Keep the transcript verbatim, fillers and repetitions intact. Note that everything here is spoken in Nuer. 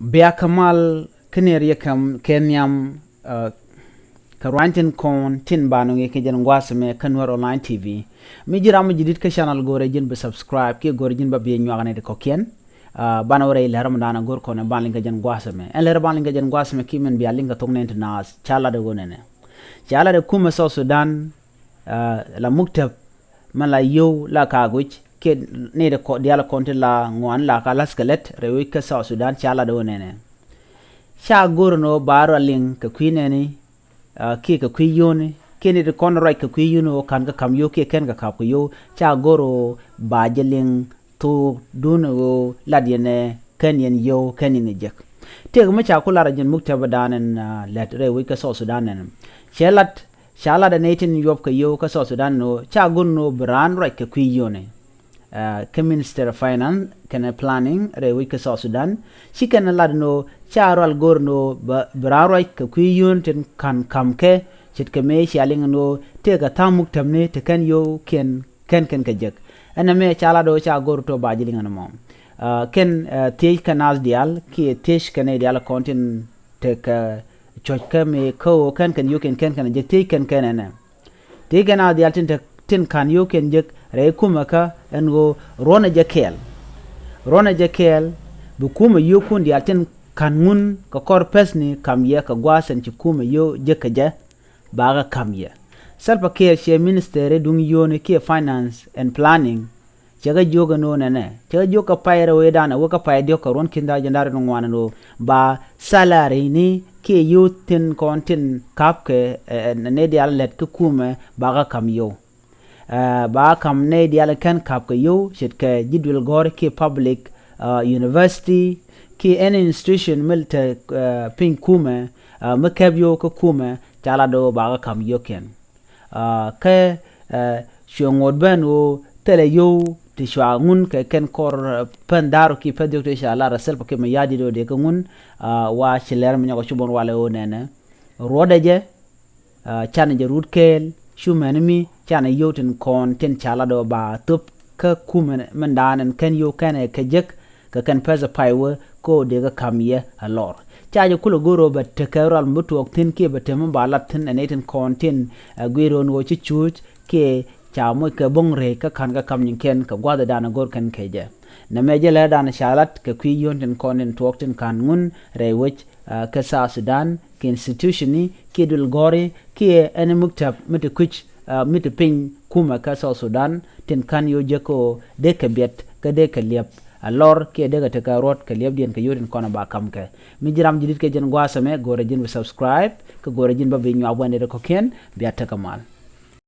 Bia kä mal kä ni riek kɛ nhiam kɛ ruany tin kɔn tin ba nɔŋ ikä jɛn gua̱a̱th mɛ kä Nuer Online T V. Mi ji̱ ram mi ji̱ dit kä channel, go̱rɛ ji̱n bi subscribe kiɛ go̱rɛ ji̱n ba bi nyuak ni ti kɔkiɛn. Banɛ wä rɛy lɛr mi dan a go̱r kɔn ɛ ban liŋ kä jɛn gua̱a̱th mɛ, ɛn lɛr ban liŋ kä jɛn gua̱a̱th mɛ ki min bia liŋ kä thok nɛn ti naath. Ca lat ɛ ɣöö nɛnɛ, ca lat ɛ kumɛ South Sudan la muktäp mɛ la yio̱w la ka guic kiɛ ni ti dial kɔn ti la ŋuan la ka laskɛ lɛt rɛy wec kä South Sudan. Ca lat ɛ ɣöö nɛnɛ, ca go̱r ni ɣöö ba rual liŋ kɛ kui̱ nɛni kiɛ kɛ kui̱ yio̱wni kiɛ ni ti kɔn ruac kɛ kui̱ yio̱wni ɣöö ka̱n kä ka̱m yio̱w kiɛ kɛn kɛ ka̱p kɛ yio̱w. Ca go̱r ɣöö ba jɛ liŋ thok dun ɣöö lat yɛn ɛ kɛn yɛn yio̱w kɛn yɛn ɛ jek. Tëëk mi ca ku lar ɛ jɛn muktäp ɛ dan ɛn lɛt rɛy wec kä South Sudan ɛn cɛ lat, ca lat ɛ nɛy tin yuɔp kɛ yio̱w kä South Sudan ɛn ɣöö ca go̱r ni ɣöö bi raan ruac kɛ kui̱ yio̱wni. Kä Minister of Finance kɛnɛ Planning rɛy wec kä South Sudan ci kɛn lat ni ɣöö ca rual go̱r ni ɣöö bi raan ruac kɛ kui̱ yio̱wni tin ka̱n ka̱m kɛ ce̱tkɛ mëë cia liŋ ni ɣöö tëëkɛ tha̱a̱ŋ muktäpni ti kɛn yio̱wkiɛn kɛn kɛn kɛ jek. Ɛn ɛmɛ ca lat ɣöö ca go̱r tɔ ba ji̱ liŋ ɛn ɛmɔ. Kɛn thiec kɛ naath diaal kiɛ thiec kɛ nɛy diaal kɔn tin tekɛ cuɔ̱c kä mëë kä ɣöö kɛn kɛn yio̱wkiɛn kɛn kɛn jek thiec kɛn kɛn ɛnɛ. Thiec kɛn a diaal tin te tin ka̱n yio̱wkiɛn jek rɛy kumɛ kä ɛn ɣöö ruɔ̱nɛ jɛ kɛɛl. Ruɔ̱nɛ jɛ kɛɛl bi kumɛ yio̱wkun diaal tin ka̱n ŋun kɛ kɔr pɛthni ka̱m yɛ kɛ gua̱a̱th ɛn ci kumɛ yio̱w jek kɛ jɛ, bakɛ ka̱m yɛ. Salva Kiir ciɛ minister i̱ duŋ yio̱wni kiɛ finance and planning. Cɛ kɛ jiök ɛn ɣöö nɛnɛ, cɛ kɛ jiök kɛ pay rɛw ëëdan ɛ wek kɛ pay diɔ̱k kɛ ruɔ̱n ki̱n da̱r jiɛn da̱r in ŋuan ɛn ɣöö ba salary ni kiɛ yio̱w tin kɔn tin ka̱p kɛ nɛy diaal lɛt kä kumɛ bakɛ ka̱m yio̱w. Bakɛ ka̱m nɛy diaal kɛn ka̱p kɛ yio̱w ce̱tkɛ ji̱ duël gɔ̱r kiɛ public university kiɛ any institution mi te piny kumɛ mi kɛp yio̱w kä kumɛ. Ca lat ɣöö bakɛ ka̱m yio̱wkiɛn. Kä cuɛ ŋot ben ɣöö thilɛ yio̱w ti cua ŋun kɛ kɛn kɔr pɛn da̱r kiɛ pɛn diɔ̱k ti ca lar ɛ Salva Kiir Mayardit ɣöö dee kä ŋun. Wa ci lɛr mi nyɔk ɛ cupɔn walɛ ɣöö nɛnɛ ruɔ̱dɛ jɛ canɛ jɛ rut kɛɛl cu mɛn mi canɛ yio̱w tin kɔn tin ca lat ɣöö ba thöp kä kumɛ min da̱a̱n ɛn kɛn yio̱w kɛnɛ kɛ jek kɛ kɛn pɛth ɛ pay wee kä ɣöö dee kɛ ka̱m yɛ ɛ lɔr. Ca jɛ kulɛ go̱r ɣöö bɛ tekɛ rual mi bi tuɔɔk thi̱n kiɛ bɛ te mi ba lat thi̱n ɛ nɛy tin kɔn tin ɛ gui̱i̱r ɣöö ni ɣöö ci cuuc kiɛ ca moc kɛ bo̱ŋ rɛy kä ka̱n kɛ ka̱m nyin kɛn kɛ gua̱th ɛ da̱a̱n ɛ go̱r kɛn kɛ jɛ. Nɛmɛ jɛ lɛr da̱a̱n ca lat kɛ kui̱ yio̱n tin kɔn tin tuɔɔk tin ka̱n ŋun rɛy wec kä South Sudan kiɛ institution ni kiɛ duël gɔ̱ri kiɛ ɛn muktäp mi ti kui̱c mi ti piny kumɛ kä South Sudan tin ka̱n yio̱w jek ɣöö dee kɛ biɛt kä dee kɛ liɛp ɛ lɔr kiɛ dee kɛ tekɛ ruɔ̱t kɛ liɛpdiɛn kɛ yio̱w tin kɔn ɛ ba ka̱m kɛ. Mi ji̱ ram ji̱ di̱t kɛ jɛn gua̱a̱th ɛmɛ go̱rɛ ji̱n bi subscribe kä go̱rɛ ji̱n bä bi nyuak wɛn dee kɔ̱kiɛn. Bia tekɛ mal.